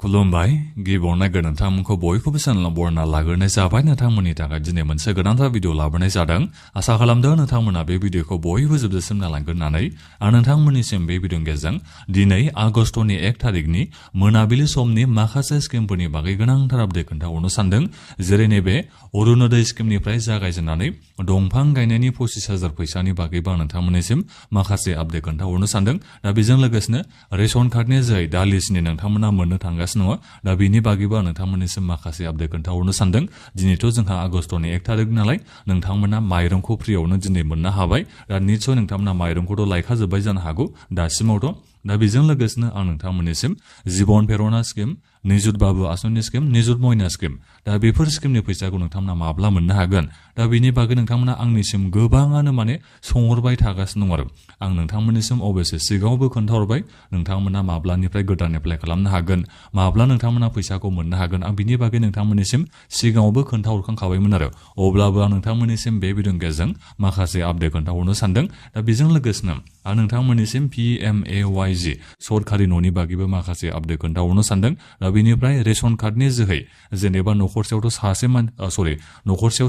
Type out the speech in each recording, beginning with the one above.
खुलुमबाय गिबियावनो नोंथांमोनखौ बयखौबो चेनेलाव बरायना लाग्रोनाय जाबाय नोंथांमोननि थाखाय दिनै मोनसे गोनांथार भिडिअ लाबोनाय जादों आसा खालामदों नोंथांमोना बे भिडिअखौ बयबो जोबजासिम नायलांगोन होननानै आं नोंथांमोननिसिम बे भिडिअनि गेजेरजों दिनै आगस्टनि 1 थारिखनि मोनाबिलि समनि माखासे स्किमफोरनि बागै गोनांथार आपडेट खोन्थाहरनो सानदों जेरै नैबे अरुणोदय स्किमनिफ्राय जागायजेननानै दंफां गायनायनि 25,000 फैसानि बागैबो आं नोंथांमोननिसिम माखासे आपडेट खोन्थाहरनो सानदों दा बेजों लोगोसेनो रेशन कार्डनि जोहै दा लिस्टनि नोंथांमोना मोननो थांगासिनो दङ दा बेनि बागैबो आं नोंथांमोननिसिम माखासे आपडेट खोन्थाहरनो सानदों दिनैथ' जोंहा आगस्टनि 1 थारिख नालाय नोंथांमोना माइरंखौ फ्रियावनो दिनै मोननो हाबाय दा निस्सय नोंथांमोना माइरंखौथ' लायखाजोब्बाय जानो हागौ दासिमावथ' दा बेजों लोगोसेनो आं नोंथांमोननिसिम जिबन प्रेरणा स्किम निजुत बाबु आसनि स्किम निजुत मोइना स्किम दा बेफोर स्किमनि फैसाखौ नोंथांमोना माब्ला मोननो हागोन दा बेनि बागै नोंथांमोना आंनिसिम गोबाङानो माने सोंहरबाय थागासिनो दं आरो आं नोंथांमोननिसिम अबयसे सिगाङावबो खोन्थाहरबाय नोंथांमोना माब्लानिफ्राय गोदान एप्लाइ खालामनो हागोन माब्ला नोंथांमोना फैसाखौ मोननो हागोन आं बिनि बागै नोंथांमोननिसिम सिगाङावबो खोन्थाहरखांखाबायमोन आरो अब्लाबो आं नोंथांमोननिसिम बे भिडिअनि गेजेरजों माखासे आपडेट खोन्थाहरनो सानदों दा बेजों लोगोसेनो आं नोंथांमोननिसिम PMAY-G सरकारि न'नि बागैबो माखासे आपडेट खोन्थाहरनो सानदों दा बेनिफ्राय रेशन कार्डनि जोहै जेनेबा न'खरसेयाव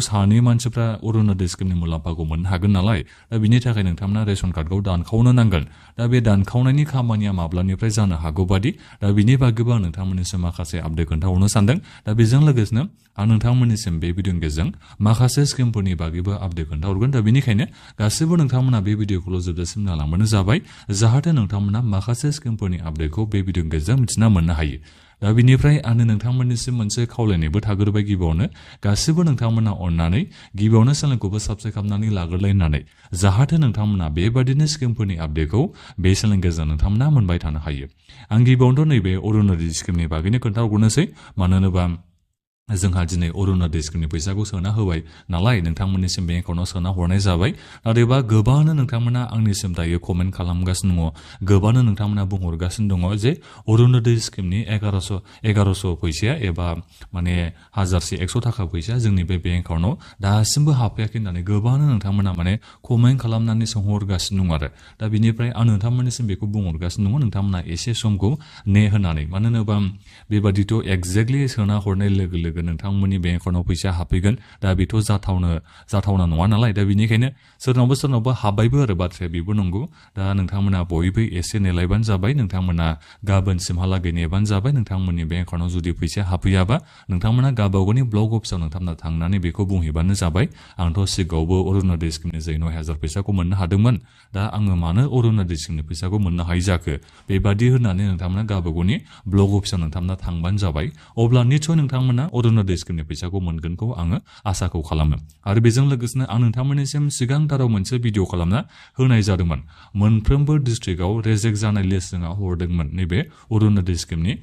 सानै मानसिफ्रा अरुणोदय स्किमनि मुलाम्फाखौ मोननो हागोन नालाय दा बिनि थाखाय नोंथांमोना रेशन कार्डखौ दानखावनो नांगोन दा बे दानखावनायनि खामानिया माब्लानिफ्राय जानो हागौ बादि दा बिनि बागैबो आं नोंथांमोननिसिम माखासे आपडेट खोन्थाहरनो सानदों दा बेजों लोगोसेनो आं नोंथांमोननिसिम बे भिडिअनि गेजेरजों माखासे स्किमफोरनि बागैबो आपडेट खोन्थाहरगोन दा बेनिखायनो गासिबो नोंथांमोना बे भिडिअखौल' जोबजासिम नायलांबानो जाबाय जाहाथे नोंथांमोना माखासे स्किमफोरनि आपडेटखौ बे भिडिअनि गेजेरजों मिथिना मोननो हायो दा बिनिफ्राय आंनो नोंथांमोननिसिम मोनसे खावलायनायबो थाग्रोबाय गिबियावनो गासिबो नोंथांमोना अननानै गिबियावनो चेनेलखौबो साबस्क्राइब खालामनानै लाग्रोलाय होननानै जाहाथे नोंथांमोना बेबादिनो स्किमफोरनि आपडेटखौ बे चेनेलनि गेजेरजों नोंथांमोना मोनबाय थानो हायो आं गिबियावनोथ' नैबे अरुणोदय स्किमनि बागैनो खोन्थाहरग्रोनोसै मानो होनोबा जोंहा दिनै अरुणोदय स्किमनि फैसाखौ सोना होबाय नालाय नोंथांमोननिसिम बेंक एकाउन्टाव सोना हरनाय जाबाय नाथायबा गोबांनो नोंथांमोना आंनिसिम दायो कमेन्ट खालामगासिनो दङ गोबांनो नोंथांमोना बुंहरगासिनो दङ जे अरुणोदय स्किमनि 1100 फैसाया एबा माने 1100 थाखा फैसा जोंनि बे बेंक एकाउन्टाव दासिमबो हाबफैयाखै होननानै गोबांनो नोंथांमोना माने कमेन्ट खालामनानै सोंहरगासिनो दङ आरो दा बिनिफ्राय आं नोंथांमोननिसिम बेखौ बुंहरगासिनो दङ नोंथांमोना एसे समखौ ने होनानै मानो होनोबा बेबादिथ' एक्जेक्टलि सोना हरनाय लोगो लोगो नोंथांमोननि बेंक एकाउन्टाव फैसा हाबफैगोन दा बेथ' जाथावना नङा नालाय दा बिनिखायनो सोरनावबा हाबबायबो आरो बाथ्राया बेबो नंगौ दा नोंथांमोना बयबो एसे नेलायबानो जाबाय नोंथांमोना गाबोनसिमहालागै नेबानो जाबाय नोंथांमोननि बेंक एकाउन्टाव जुदि फैसा हाबफैयाबा नोंथांमोना गावबागावनि ब्लक अफिसाव नोंथांमोना थांनानै बेखौ बुंहैबानो जाबाय आंथ' सिगाङावबो अरुणोदय स्किमनि जोहै 9,000 फैसाखौ मोननो हादोंमोन दा आङो मानो अरुणोदय स्किमनि फैसाखौ मोननो हायै जाखो बेबादि होननानै नोंथांमोना गावबागावनि ब्लक अफिसाव नोंथांमोना थांबानो जाबाय अब्ला निस्सय नोंथांमोना अरुणोदय स्किमनि फैसाखौ मोनगोनखौ आङो आसाखौ खालामो आरो बेजों लोगोसेनो आं नोंथांमोननिसिम सिगांथाराव मोनसे भिडिअ खालामना होनाय जादोंमोन मोनफ्रोमबो डिस्ट्रिक्टआव रेजेक्ट जानाय लिस्ट जोंहा हरदोंमोन नैबे अरुणोदय स्किमनि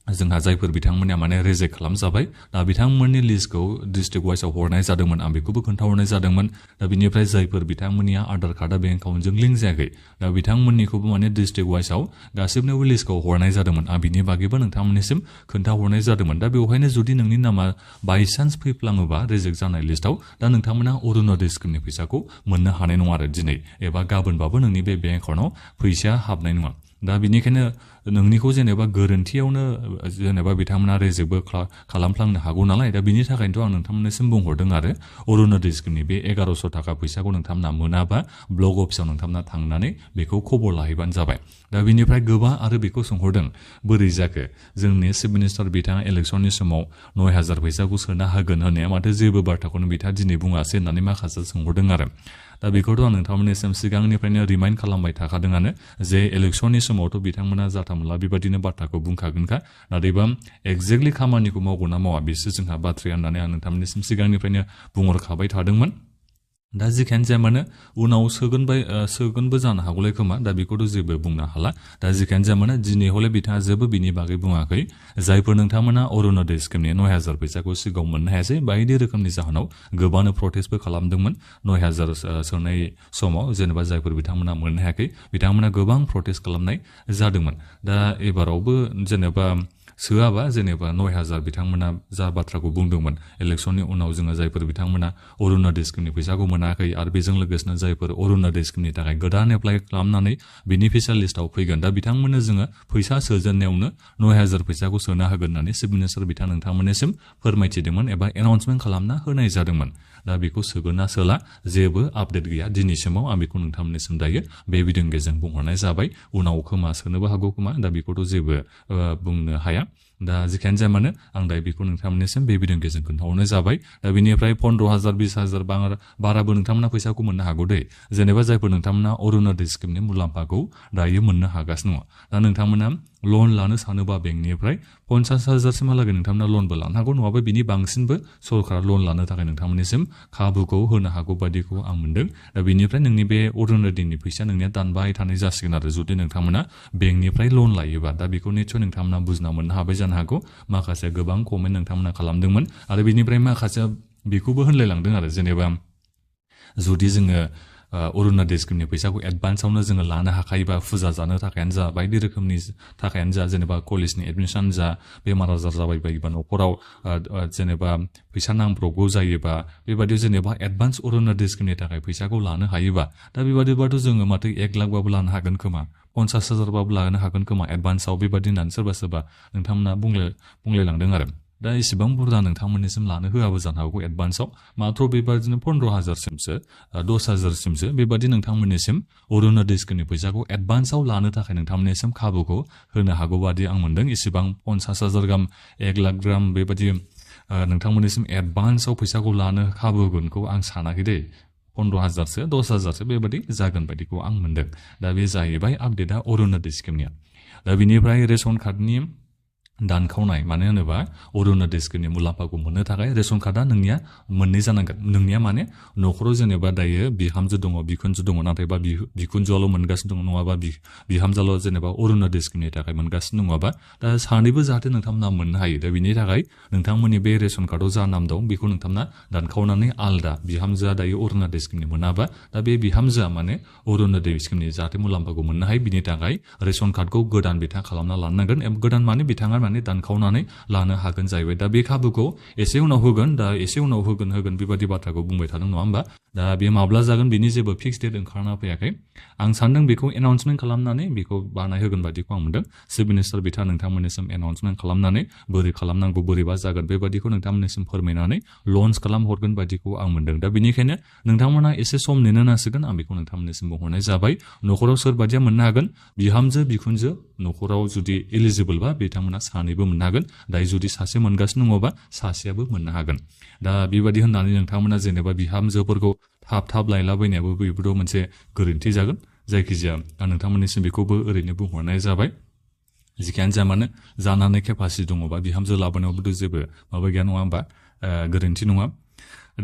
जोंहा जायफोर बिथांमोनया माने रेजेक्ट खालामजाबाय दा बिथांमोननि लिस्टखौ डिस्ट्रिक्ट वाइसआव हरनाय जादोंमोन आं बेखौबो खोन्थाहरनाय जादोंमोन दा बिनिफ्राय जायफोर बिथांमोननिया आधार कार्डआ बेंक एकाउन्टजों लिंक जायाखै दा बिथांमोननिखौबो माने डिस्ट्रिक्ट वाइसआव गासिबनोबो लिस्टखौ हरनाय जादोंमोन आं बिनि बागैबो नोंथांमोननिसिम खोन्थाहरनाय जादोंमोन दा बेवहायनो जुदि नोंनि नामा बायसान्स फैफ्लाङोबा रेजेक्ट जानाय लिस्टआव दा नोंथांमोना अरुणोदय स्किमनि फैसाखौ मोननो हानाय नङा आरो दिनै एबा गाबोनबाबो नोंनि बे बेंक एकाउन्टाव फैसा हाबनाय नङा दा बिनिखायनो नोंनिखौ जेनेबा गोरोन्थियावनो जेनेबा बिथांमोना रेजेक्टबो खालामफ्लांनो हागौ नालाय दा बिनि थाखायनोथ' आं नोंथांमोननिसिम बुंहरदों आरो अरुणोदय स्किमनि बे 1100 थाखा फैसाखौ नोंथांमोना मोनाबा ब्लक अफिसाव नोंथांमोना थांनानै बेखौ खबर लाहैबानो जाबाय दा बिनिफ्राय गोबां आरो बेखौ सोंहरदों बोरै जाखो जोंनि चिफ मिनिस्टार बिथाङा इलेक्सननि समाव 9,000 फैसाखौ सोना होगोन होननाया माथो जेबो बाथ्राखौनो बिथाङा दिनै बुङासै होननानै माखासे सोंहरदों आरो दा बेखौथ' आं नोंथांमोननिसिम सिगांनिफ्रायनो रिमाइन्ड खालामबाय थाखादोंआनो जे इलेक्सननि समावथ' बिथांमोना जाथामला बेबादिनो बाथ्राखौ बुंखागोनखा नाथायबा एक्जेक्टलि खामानिखौ मावगोन ना मावा बेसो जोंहा बाथ्राया होननानै आं नोंथांमोननिसिम सिगांनिफ्रायनो बुंहरखाबाय थादोंमोन दा जिखियानो जाया मानो उनाव सोगोनबो जानो हागौलाय खोमा दा बेखौथ' जेबो बुंनो हाला दा जिखियानो जाया मानो दिनै हले बिथाङा जेबो बिनि बागै बुङाखै जायफोर नोंथांमोना अरुणोदय स्किमनि 9,000 फैसाखौ सिगाङाव मोननो हायासै बायदि रोखोमनि जाहोनाव गोबांनो प्रटेस्टबो खालामदोंमोन 9,000 सोनाय समाव जेनेबा जायफोर बिथांमोना मोननो हायाखै बिथांमोना गोबां प्रटेस्ट खालामनाय जादोंमोन दा एबारावबो जेनेबा सोआबा जेनेबा 9,000 बिथांमोना जा बाथ्राखौ बुंदोंमोन इलेक्सननि उनाव जोङो जायफोर बिथांमोना अरुणोदय स्किमनि फैसाखौ मोनाखै आरो बेजों लोगोसेनो जायफोर अरुणोदय स्किमनि थाखाय गोदान एप्लाइ खालामनानै बेनिफिसियेल लिस्टआव फैगोन दा बिथांमोननो जोङो फैसा सोजेननायावनो 9,000 फैसाखौ सोना होगोन होननानै चिफ मिनिस्टार नोंथांमोननिसिम फोरमायथिदोंमोन एबा एनाउन्समेन्ट खालामना होनाय जादोंमोन दा बेखौ सोगोन ना सोला जेबो आपडेट गैया दिनैसिमाव आं बेखौ नोंथांमोननिसिम दायो बे भिडिअनि गेजेरजों बुंहरनाय जाबाय उनाव खोमा सोनोबो हागौ खोमा दा बेखौथ' जेबो बुंनो हाया दा जिखियानो जाया मानो आं दायो बेखौ नोंथांमोननिसिम बे भिडिअनि गेजेरजों खोन्थाहरनाय जाबाय दा बेनिफ्राय 15,000 20,000 बाराबो नोंथांमोना फैसाखौ मोननो हागौ दे जेनेबा जायफोर नोंथांमोना अरुणोदय स्किमनि मुलाम्फाखौ दायो मोननो हागासिनो दङ दा नोंथांमोना लन लानो सानोबा बेंकनिफ्राय 50,000 सिमहालागै नोंथांमोना लनबो लानो हागौ नङाबा बिनि बांसिनबो सरकारा लन लानो थाखाय नोंथांमोननिसिम खाबुखौ होनो हागौ बायदिखौ आं मोनदों दा बेनिफ्राय नोंनि बे अरुणोदयनि फैसा नोंनिया दानबाय थानाय जासिगोन आरो जुदि नोंथांमोना बेंकनिफ्राय लन लायोबा दा बेखौ निस्सय नोंथांमोना बुजिना मोननो हाबाय जानो हागौ माखासे गोबां कमेन्ट नोंथांमोना खालामदोंमोन आरो बेनिफ्राय माखासे बेखौबो होनलायलांदों आरो जेनेबा जुदि जोङो अरुणोदय स्किमनि फैसाखौ एडभान्सआवनो जोङो लानो हाखायोबा फुजा जानो थाखायानो जा बायदि रोखोमनि थाखायानो जा जेनेबा कलेजनि एडमिसन जा बेमार आजार जाबाय बायोबा न'खराव जेनेबा फैसा नांब्रबगौ जायोबा बेबायदियाव जेनेबा एडभान्स अरुणोदय स्किमनि थाखाय फैसाखौ लानो हायोबा दा बेबादिबाथ' जोङो माथो 1 लाखबाबो लानो हागोन खोमा 50,000 बाबो लानो हागोन खोमा एडभान्सआव बेबादि होननानै सोरबा नोंथांमोना बुंलायलांदों आरो दा इसेबां बुरजा नोंथांमोननिसिम लानो होआबो जानो हागौ एडभान्सआव मात्र बेबादिनो 15,000 सिमसो 10,000 सिमसो बेबादि नोंथांमोननिसिम अरुणोदय स्किमनि फैसाखौ एडभान्सआव लानो थाखाय नोंथांमोननिसिम खाबुखौ होनो हागौ बादि आं मोनदों इसेबां 50,000 गाहाम 1 लाख ग्राम बेबादि नोंथांमोननिसिम एडभान्सआव फैसाखौ लानो खाबु होगोनखौ आं सानाखै दे 15,000सो 10,000सो बेबादि जागोन बायदिखौ आं मोनदों दा बे जाहैबाय आपडेटआ अरुणोदय स्किमनिया दा बिनिफ्राय रेशन कार्डनि दानखावनाय मानो होनोबा अरुणोदय स्किमनि मुलाम्फाखौ मोननो थाखाय रेशन कार्डआ नोंनिया मोननै जानांगोन नोंनिया माने न'खराव जेनेबा दायो बिहामजो दङ बिखुनजो दङ नाथायबा बिखुनजोआल' मोनगासिनो दङ नङाबा बिहामजोआल' जेनेबा अरुणोदय स्किमनि थाखाय मोनगासिनो नङाबा दा सानैबो जाहाथे नोंथांमोना मोननो हायो दा बिनि थाखाय नोंथांमोननि बे रेशन कार्डआव जा नाम दं बेखौ नोंथांमोना दानखावनानै आलदा बिहामजोआ दायो अरुणोदय स्किमनि मोनाबा दा बे बिहामजोआ माने अरुणोदय स्किमनि जाहाथे मुलाम्फाखौ मोननो हायो बिनि थाखाय रेशन कार्डखौ गोदान बिथाङा खालामना लानांगोन गोदान माने बिथाङा माने दानखावनानै लानो हागोन जाहैबाय दा बे खाबुखौ एसे उनाव होगोन दा एसे उनाव होगोन बेबादि बाथ्राखौ बुंबाय थादों नङा होमबा दा बे माब्ला जागोन बिनि जेबो फिक्स डेट ओंखारना फैयाखै आं सानदों बेखौ एनाउन्समेन्ट खालामनानै बेखौ बानायहोगोन बायदिखौ आं मोनदों चिफ मिनिस्टार बिथाङा नोंथांमोननिसिम एनाउन्समेन्ट खालामनानै बोरै खालामनांगौ बोरैबा जागोन बेबादिखौ नोंथांमोननिसिम फोरमायनानै लन्च खालामहरगोन बायदिखौ आं मोनदों दा बेनिखायनो नोंथांमोना एसे सम नेनो नांसिगोन आं बेखौ नोंथांमोननिसिम बुंहरनाय जाबाय न'खराव सोरबादिया मोननो हागोन बिहामजो बिखुनजो न'खराव जुदि एलिजिबोलबा बिथांमोना सानैबो मोननो हागोन दायो जुदि सासे मोनगासिनो दङबा सासेयाबो मोननो हागोन दा बेबादि होननानै नोंथांमोना जेनेबा बिहामजोफोरखौ थाब लायलाबायनायाबो बेबोथ' मोनसे गोरोन्थि जागोन जायखिजाया आं नोंथांमोननिसिम बेखौबो ओरैनो बुंहरनाय जाबाय जिखियानो जाया मानो जानानै केपासिटि दङबा बिहामजो लाबोनायावबोथ' जेबो माबा गैया नङा होमबा गोरोन्थि नङा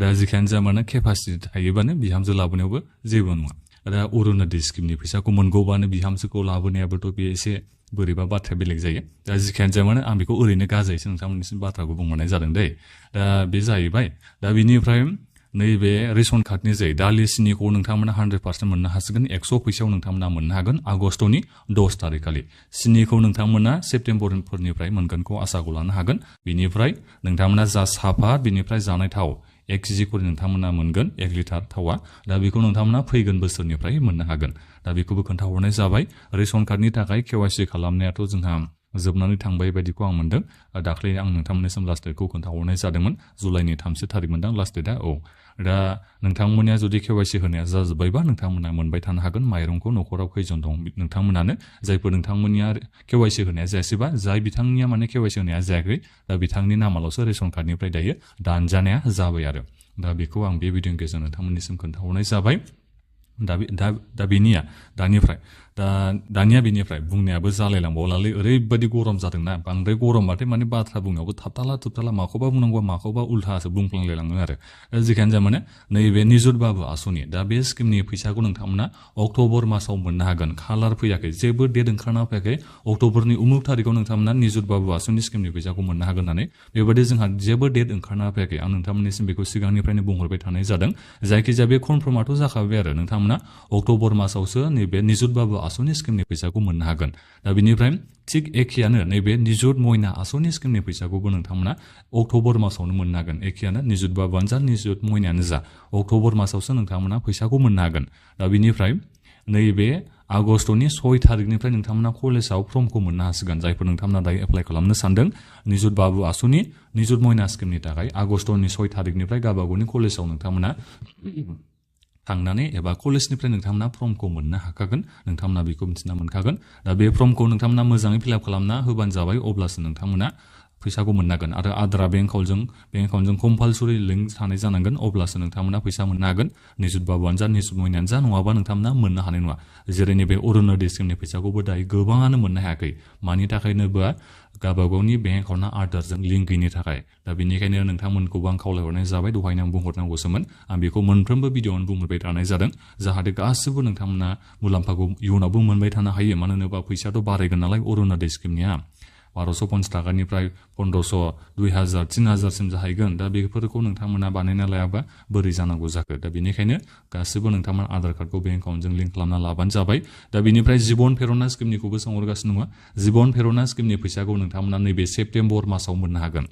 दा जिखियानो जाया मानो केपासिटि थायोबानो बिहामजो लाबोनायावबो जेबो नङा दा अरुणोदय स्किमनि फैसाखौ मोनगौबानो बिहामजोखौ लाबोनायाबोथ' बे एसे बोरैबा बाथ्राया बेलेग जायो दा जिखियानो जाया मानो आं बेखौ ओरैनो गाजायैसो नोंथांमोननिसिम बाथ्राखौ बुंहरनाय जादों दै दा बे जाहैबाय दा बिनिफ्राय नैबे रेशन कार्डनि जाय दालि सिनिखौ नोंथांमोना 100% मोननो हासिगोन 100 फैसायाव नोंथांमोना मोननो हागोन आगस्टनि 10 तारिखखालि सिनिखौ नोंथांमोना सेप्तेम्बरफोरनिफ्राय मोनगोनखौ आसाखौ लानो हागोन बिनिफ्राय नोंथांमोना जा सापात बिनिफ्राय जानाय थाव 1 केजि खरि नोंथांमोना मोनगोन 1 लिटार थावा दा बेखौ नोंथांमोना फैगोन बोसोरनिफ्राय मोननो हागोन दा बेखौबो खोन्थाहरनाय जाबाय रेशन कार्डनि थाखाय केवाइसि खालामनायाथ' जोंहा जोबनानै थांबाय बायदिखौ आं मोनदों दाख्लै आं नोंथांमोननिसिम लास्ट डेटखौ खोन्थाहरनाय जादोंमोन जुलाइनि 3 तारिख मोनदां लास्ट डेटआ दा नोंथांमोननिया जुदि केवाइसि होनाया जाजोब्बायबा नोंथांमोना मोनबाय थानो हागोन माइरंखौ न'खराव खैजन दं नोंथांमोनानो जायफोर नोंथांमोननिया केवाइसि होनाया जायासैबा जाय बिथांनिया माने केवाइसि होनाया जायाखै दा बिथांनि नामाल'सो रेशन कार्डनिफ्राय दायो दानजानाया जाबाय आरो दा बेखौ आं बे भिडिअनि गेजेरजों नोंथांमोननिसिम खोन्थाहरनाय जाबाय दा बेनिया दानिया बेनिफ्राय बुंनायाबो जालायलांबावलालै ओरैबायदि गरम जादोंना बांद्राय गरमबाथाय माने बाथ्रा बुंनायावबो थाबथाला माखौबा बुंनांगौ माखौबा उल्थासो बुंफ्लांलायलाङो आरो जिखियानो जाया माने नैबे निजुत बाबु आसनि दा बे स्किमनि फैसाखौ नोंथांमोना अक्ट'बर मासाव मोननो हागोन खालार फैयाखै जेबो डेट ओंखारना फैयाखै अक्ट'बरनि उमुक थारिखआव नोंथांमोना निजुत बाबु आसनि स्किमनि फैसाखौ मोननो हागोन होननानै बेबायदि जोंहा जेबो डेट ओंखारना फैयाखै आं नोंथांमोननिसिम बेखौ सिगांनिफ्रायनो बुंहरबाय थानाय जादों जायखिजाया बे कनफार्माथ' जाखाबाय आरो नोंथांमोना नोंथांमोना अक्ट'बर मासावसो नैबे निजुत बाबु आसनि स्किमनि फैसाखौ मोननो हागोन दा बेनिफ्राय थिग एखेयानो नैबे निजुत मयना आसनि स्किमनि फैसाखौबो नोंथांमोना अक्ट'बर मासावनो मोननो हागोन एखेयानो निजुत बाबुआनो जा निजुत मयनायानो जा अक्ट'बर मासावसो नोंथांमोना फैसाखौ मोननो हागोन दा बेनिफ्राय नैबे आगस्टनि 6 थारिखनिफ्राय नोंथांमोना कलेजाव फर्मखौ मोननो हासिगोन जायफोर नोंथांमोना दायो एप्लाइ खालामनो सानदों निजुत बाबु आसनि निजुत मयना स्किमनि थाखाय आगस्टनि 6 थारिखनिफ्राय गावबागावनि कलेजाव नोंथांमोना थांनानै एबा कलेजनिफ्राय नोंथांमोना फर्मखौ मोननो हाखागोन नोंथांमोना बेखौ मिथिना मोनखागोन दा बे फर्मखौ नोंथांमोना मोजाङै फिलआप खालामना होबानो जाबाय अब्लासो नोंथांमोना फैसाखौ मोननांगोन आरो आद्रा बेंक एकाउन्टजों कम्पालसरि लिंक थानाय जानांगोन अब्लासो नोंथांमोना फैसा मोननो हागोन निजुत बाबुआनो जा निजुत मयनायानो जा नङाबा नोंथांमोना मोननो हानाय नङा जेरै नैबे अरुणोदय स्किमनि फैसाखौबो दायो गोबाङानो मोननो हायाखै मानि थाखायनोबा गावबागावनि बेंक एकाउन्टआ आधारजों लिंक गैयिनि थाखाय दा बेनिखायनो नोंथांमोनखौबो आं खावलायहरनाय जाबाय दहायनो आं बुंहरनांगौसोमोन आं बेखौ मोनफ्रोमबो भिडिअआवनो बुंहरबाय थानाय जादों जाहाथे गासिबो नोंथांमोना मुलाम्फाखौ इयुनावबो मोनबाय थानो हायो मानो होनोबा फैसायाथ' बारायगोन नालाय अरुणोदय स्किमनिया 1250 टाकानिफ्राय 1500 2000 3000सिम जाहैगोन दा बेफोरखौ नोंथांमोना बानायना लायाबा बोरै जानांगौ जाखो दा बेनिखायनो गासिबो नोंथांमोना आधार कार्डखौ बेंक एकाउन्टजों लिंक खालामना लाबानो जाबाय दा बेनिफ्राय जिबन प्रेरणा स्किमनिखौबो सोंहरगासिनो दङ जिबन प्रेरणा स्किमनि फैसाखौ नोंथांमोना नैबे सेप्तेम्बर मासाव मोननो हागोन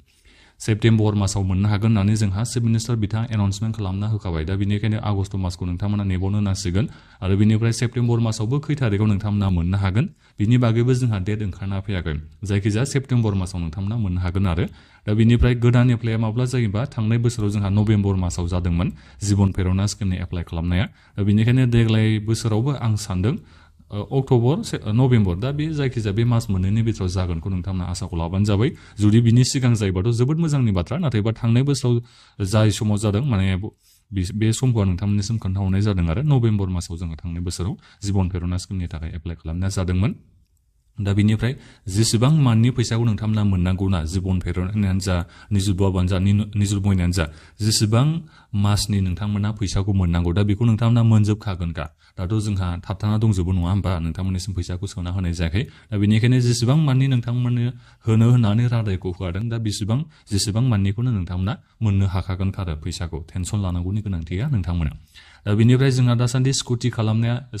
सेप्तेम्बर मासाव मोननो हागोन होननानै जोंहा चिफ मिनिस्टार बिथाङा एनाउन्समेन्ट खालामना होखाबाय दा बेनिखायनो आगस्ट मासखौ नोंथांमोना नेबावनो नांसिगोन आरो बेनिफ्राय सेप्तेम्बर मासावबो खै थारिखआव नोंथांमोना मोननो हागोन बिनि बागैबो जोंहा डेट ओंखारना फैयाखै जायखिजाया सेप्तेम्बर मासाव नोंथांमोना मोननो हागोन आरो दा बेनिफ्राय गोदान एप्लाइया माब्ला जायोबा थांनाय बोसोराव जोंहा नभेम्बर मासाव जादोंमोन जिबन प्रेरणा स्किमनि एप्लाइ खालामनाया दा बेनिखायनो देग्लाय बोसोरावबो आं सानदों अक्ट'बर नभेम्बर दा बे जायखिजाया बे मास मोननैनि बिथोराव जागोनखौ नोंथांमोना आसाखौ लाबानो जाबाय जुदि बिनि सिगां जायोबाथ' जोबोद मोजांनि बाथ्रा नाथायबा थांनाय बोसोराव जाय समाव जादों माने बे समखौ नोंथांमोननिसिम खोन्थाहरनाय जादों आरो नभेम्बर मासाव जोङो थांनाय बोसोराव जिबन प्रेरणा स्किमनि थाखाय एप्लाइ खालामनाय जादोंमोन दा बेनिफ्राय जेसेबां माननि फैसाखौ नोंथांमोना मोननांगौना जिबन प्रेरणायानो जा निजुत बाबुआनो जा निजुत मयनायानो जा जेसेबां मासनि नोंथांमोना फैसाखौ मोननांगौ दा बेखौ नोंथांमोना मोनजोबखागोनखा दाथ' जोंहा थाबथाना दंजोबो नङा होमबा नोंथांमोननिसिम फैसाखौ सोना होनाय जायाखै दा बेनिखायनो जेसेबां माननि नोंथांमोननो होनो होननानै रादायखौ होखादों दा जेसेबां माननिखौनो नोंथांमोना मोननो हाखागोनखा आरो फैसाखौ टेनसन लानांगौनि गोनांथि गैया नोंथांमोना दा बेनिफ्राय जोंहा दासान्दि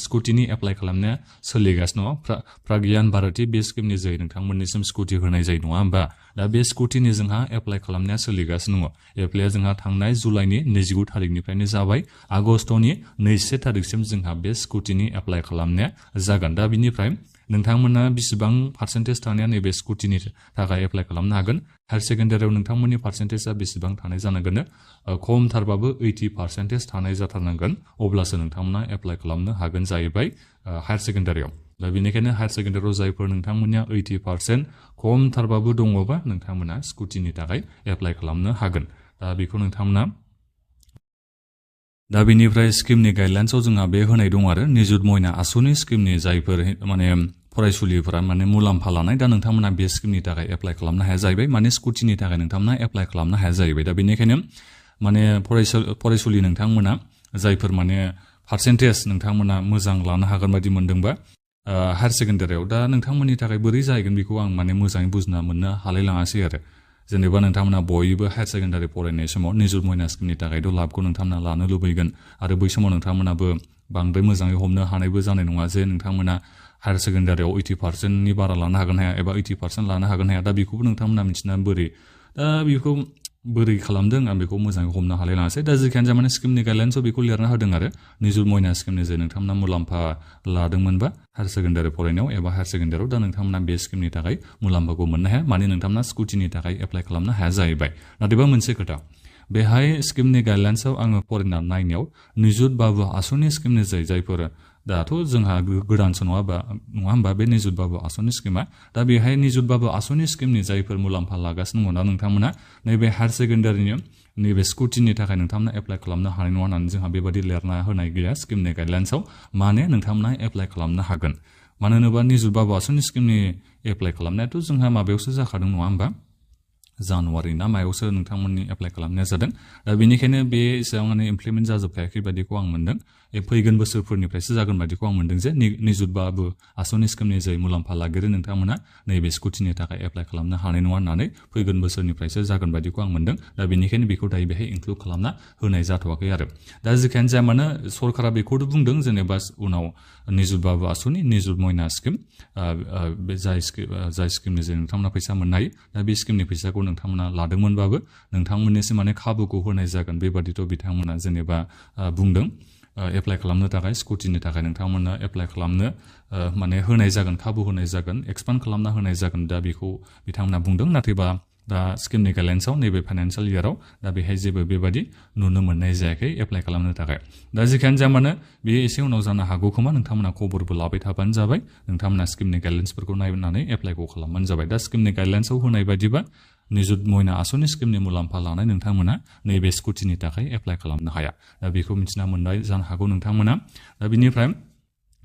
स्कुटिनि एप्लाइ खालामनाया सोलिगासिनो दङ प्रागियान भारती बे स्किमनि जोहै नोंथांमोननिसिम स्कुटि होनाय जायो नङा होमबा दा बे स्कुटिनि जोंहा एप्लाइ खालामनाया सोलिगासिनो दङ एप्लाइया जोंहा थांनाय जुलाइनि 29 थारिखनिफ्रायनो जाबाय आगस्टनि 2 थारिखसिम जोंहा बे स्कुटिनि एप्लाइ खालामनाया जागोन दा बिनिफ्राय नोंथांमोना बेसेबां पार्सेन्टेज थानाया नैबे स्कुटिनि थाखाय एप्लाइ खालामनो हागोन हायार सेकेन्डारियाव नोंथांमोननि पार्सेन्टेजआ बेसेबां थानाय जानांगोन खमथारबाबो 80% थानाय जाथारनांगोन अब्लासो नोंथांमोना एप्लाइ खालामनो हागोन जाहैबाय हायार सेकेन्डारियाव दा बेनिखायनो हायार सेकेन्डारियाव जायफोर नोंथांमोननिया 80% खमथारबाबो दङबा नोंथांमोना स्कुटिनि थाखाय एप्लाइ खालामनो हागोन दा बेखौ नोंथांमोना दा बेनिफ्राय स्किमनि गाइडलाइन्सआव जोंहा बे होनाय दं आरो निजुत मयना आसनि स्किमनि जायफोर माने फरायसुलिफोरा माने मुलाम्फा लानाय दा नोंथांमोना बे स्किमनि थाखाय एप्लाइ खालामनो हाया जाहैबाय माने स्कुटिनि थाखाय नोंथांमोना एप्लाइ खालामनो हाया जाहैबाय दा बेनिखायनो माने फरायसुलि नोंथांमोना जायफोर माने पार्सेन्टेज नोंथांमोना मोजां लानो हागोन बायदि मोनदोंबा हायार सेकेन्डारियाव दा नोंथांमोननि थाखाय बोरै जाहैगोन बेखौ आं माने मोजाङै बुजिना मोननो हालायलाङासै आरो जेनेबा नोंथांमोना बयबो हायार सेकेन्डारि फरायनाय समाव निजुत मयना स्किमनि थाखायथ' लाबखौ नोंथांमोना लानो लुबैगोन आरो बै समाव नोंथांमोनाबो बांद्राय मोजाङै हमनो हानायबो जानाय नङा जे नोंथांमोना हायार सेकेन्डारियाव 80%नि बारा लानो हागोन हाया एबा 80% लानो हागोन हाया दा बेखौबो नोंथांमोना मिथिना बोरै खालामदों आं बेखौ मोजाङै हमनो हालायलाङासै दा जेखियानो जाया माने स्किमनि गाइडलाइन्सआव बेखौ लिरना होदों आरो निजुत मयना स्किमनि जे नोंथांमोना मुलाम्फा लादोंमोनबा हायार सेकेन्डारि फरायनायाव एबा हायार सेकेन्डारियाव दा नोंथांमोना बे स्किमनि थाखाय मुलाम्फाखौ मोननो हाया माने नोंथांमोना स्कुटिनि थाखाय एप्लाइ खालामनो हाया जाहैबाय नाथायबा मोनसे खोथा बेहाय स्किमनि गाइडलाइन्सआव आङो फरायना नायनायाव निजुत बाबु आसनि स्किमनि जायफोर दाथ' जोंहा गोदानसो नङा होमबा बे निजुत बाबु आसनि स्किमा दा बेहाय निजुत बाबु आसनि स्किमनि जायफोर मुलाम्फा लागासिनो दङ दा नोंथांमोना नैबे हायार सेकेन्डारिनि नैबे स्कुटिनि थाखाय नोंथांमोना एप्लाइ खालामनो हानाय नङा होननानै जोंहा बेबायदि लिरना होनाय गैया स्किमनि गाइडलाइन्सआव माने नोंथांमोना एप्लाइ खालामनो हागोन मानो होनोबा निजुत बाबु आसनि स्किमनि एप्लाइ खालामनायाथ' जोंहा माबायावसो जाखादों नङा होमबा जानुवारि ना मायावसो नोंथांमोननि एप्लाइ खालामनाया जादों दा बेनिखायनो बे एसेबां माने इमप्लिमेन्ट जाजोबखायाखै बायदिखौ आं मोनदों फैगोन बोसोरफोरनिफ्रायसो जागोन बायदिखौ आं मोनदों जे निजुत बाबु आसनि स्किमनि जे मुलाम्फा लागिरि नोंथांमोना नैबे स्कुटिनि थाखाय एप्लाइ खालामनो हानाय नङा होननानै फैगोन बोसोरनिफ्रायसो जागोन बायदिखौ आं मोनदों दा बेनिखायनो बेखौ दायो बेहाय इनक्लुड खालामना होनाय जाथ'वाखै आरो दा जेखियानो जाया मानो सरकारा बेखौथ' बुंदों जेनेबा उनाव निजुत बाबु आसनि निजुत मयना स्किम जाय स्किमनि जे नोंथांमोना फैसा मोननो हायो दा बे स्किमनि फैसाखौ नोंथांमोना लादोंमोनबाबो नोंथांमोननिसिम माने खाबुखौ होनाय जागोन बेबादिथ' बिथांमोना जेनेबा बुंदों एप्लाइ खालामनो थाखाय स्कुटिनि थाखाय नोंथांमोना एप्लाइ खालामनो माने होनाय जागोन खाबु होनाय जागोन एक्सपान्ड खालामना होनाय जागोन दा बेखौ बिथांमोना बुंदों नाथायबा दा स्किमनि गाइडलाइन्सआव नैबे फाइनान्सियेल इयाराव दा बेहाय जेबो बेबादि नुनो मोननाय जायाखै एप्लाइ खालामनो थाखाय दा जेखियानो जाया मानो बेयो एसे उनाव जानो हागौ खोमा नोंथांमोना खबरबो लाबाय थाबानो जाबाय नोंथांमोना स्किमनि गाइडलाइन्सफोरखौ नायनानै एप्लाइखौ खालामबानो जाबाय दा स्किमनि गाइडलाइन्सआव होनाय बायदिबा निजुत मयना आसनि स्किमनि मुलाम्फा लानाय नोंथांमोना नैबे स्कुटिनि थाखाय एप्लाइ खालामनो हाया दा बेखौ मिथिना मोननाय जानो हागौ नोंथांमोना दा बिनिफ्राय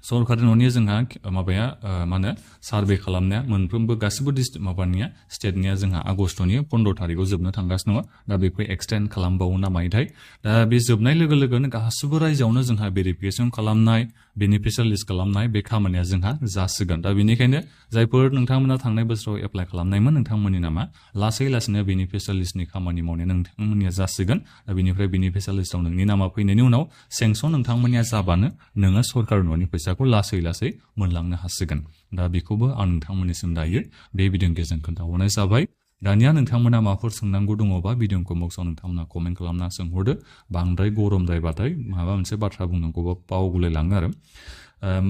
सरकारि न'नि जोंहा माबाया मा होनो सार्भे खालामनाया मोनफ्रोमबो गासिबो माबानिया स्टेटनिया जोंहा आगस्टनि 15 थारिखआव जोबनो थांगासिनो दङ दा बेखौ एक्सटेन्ड खालामबावो ना मायोथाय दा बे जोबनाय लोगो लोगोनो गासिबो रायजोआवनो जोंहा भेरिफिकेसन खालामनाय बेनिफिसियाल लिस्ट खालामनाय बे खामानिया जोंहा जासिगोन दा बेनिखायनो जायफोर नोंथांमोना थांनाय बोसोराव एप्लाइ खालामनायमोन नोंथांमोननि नामा लासै लासैनो बेनिफिसियाल लिस्टनि खामानि मावनाया नोंथांमोननिया जासिगोन दा बेनिफ्राय बेनिफिसियाल लिस्टआव नोंनि नामा फैनायनि उनाव सेंसन नोंथांमोननिया जाबानो नोङो सरकारि न'नि फैसाखौ लासै लासै मोनलांनो हासिगोन दा बेखौबो आं नोंथांमोननिसिम दायो बे भिडिअनि गेजेरजों खोन्थाहरनाय जाबाय दानिया नोंथांमोना माबाफोर सोंनांगौ दङबा भिडिअ कमेन्ट्सआव नोंथांमोना कमेन्ट खालामना सोंहरदो बांद्राय गरमद्रायबाथाय माबा मोनसे बाथ्रा बुंनांगौबा बावगुलायलाङो आरो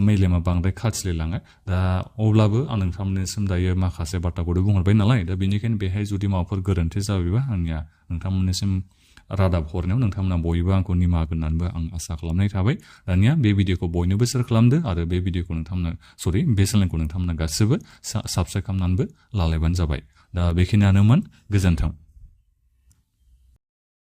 मेलेमा बांद्राय खाथिलायलाङो दा अब्लाबो आं नोंथांमोननिसिम दायो माखासे बाथ्राखौथ' बुंहरबाय नालाय दा बेनिखायनो बेहाय जुदि माबाफोर गोरोन्थि जाबायबा आंनिया नोंथांमोननिसिम रादाब हरनायाव नोंथांमोना बयबो आंखौ निमाहा होगोनबो आं आसा खालामनाय थाबाय दानिया बे भिडिअखौ बयनोबो शेयार खालामदो आरो बे भिडिअखौ बे चेनेलखौ नोंथांमोना गासिबो साबस्क्राइब खालामनानैबो लालायबानो जाबाय दा बेखिनियानोमोन गोजोन्थों